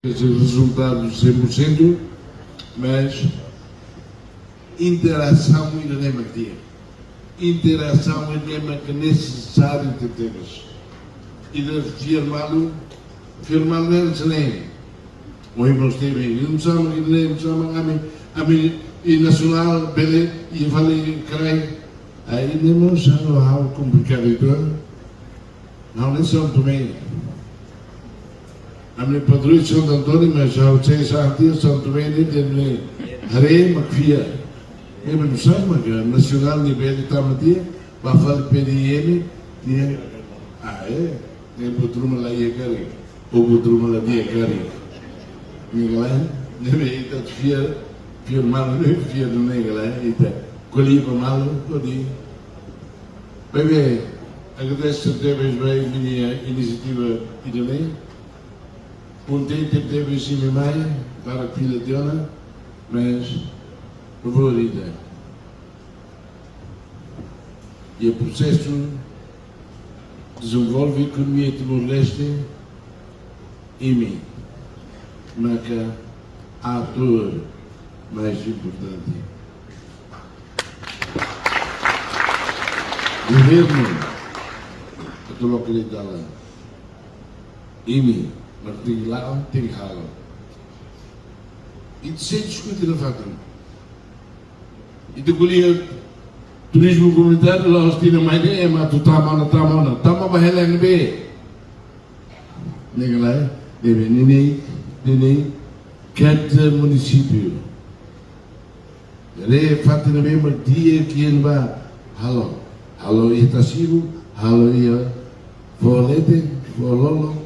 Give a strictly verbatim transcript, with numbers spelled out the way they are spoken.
rezultadu cem por cento, mas interasaun ida-ne'e mak di'ak. Interasaun ida-ne'e mak nesesáriu tebetebes. Ida fiar malu, fiar malu ne'e hanesan ne'e. Ohin mós tebe, ida-ne'e hanesan, ida-ne'e hanesan, ami, ami iha Nasionál bele iha fali kraik. Ai, ida-ne'e mós halo ha'u komplikadu uitoan. Ha'u ne'e São Tomé. Ami padroeira Santo António, mas ha'u sei sa tia São Tomé ne'e, ne'e haree mak fiar. Ne'e hanesan mak Nasionál ne'e bele tama tiha, ba fali P D M, tiha. Ah, é? Ne'e buat ruma la iha karik. Ou buat ruma la di'ak karik. Ne'e ka lae, ne'ebé ita fiar, fiar malu ne'e, fiar ne'e ka lae, ita ko'alia ba malu, ko'alia. Maibé, agradese tebes ba imi-nia inisiativa ida-ne'e. Kontente tebes imi mai, para fila tiha ona, mas, por favor, ida. Iha prosesu dezenvolve ekonomia Timor-Leste, imi maka atór mais importante. Governu atu loke dalan. Imi mak tenke la'o, tenke halo. Ita sei diskute nafatin. Ita ko'alia turizmu komunitáriu, la'ós tiha ona mai de'it, ema atu tama ona, tama ona, tama ba hela ne'ebé. Ne'e ka lae, ne'ebé, ne'e, ne'e, ne'e, kada munisípiu haree fatin ne'ebé mak di'ak iha ne'ebá halo. Halo iha Tasibu, halo iha Foho Leten, Foho Lolon,